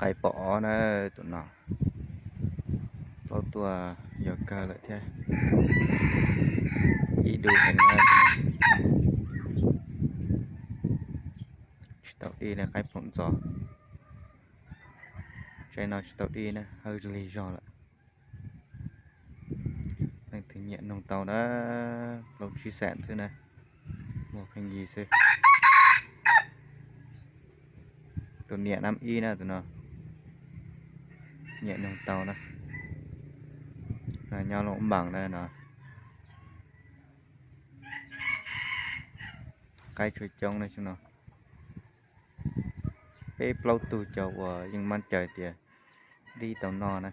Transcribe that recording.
Qai pom ob na, tus no plaub tuaj yog kawg lawm thiab. Ib du heev na tus no. Tsis tau dij li, qaib ploom ntxov. Tsaib no tsis tau dij na, hawb lig zog lawm. Leej twg nyiam noog tau na, plaub tsib xees xwb na, muag pheej yig xwb. Tus niam nab ib na tus no, nyiam noog tau na. Nyob Looj Npaas na no. Qaib tshuaj coob na xyoo no. Peb plaub tug cov uas yeej mab caw tias dib tau noj na.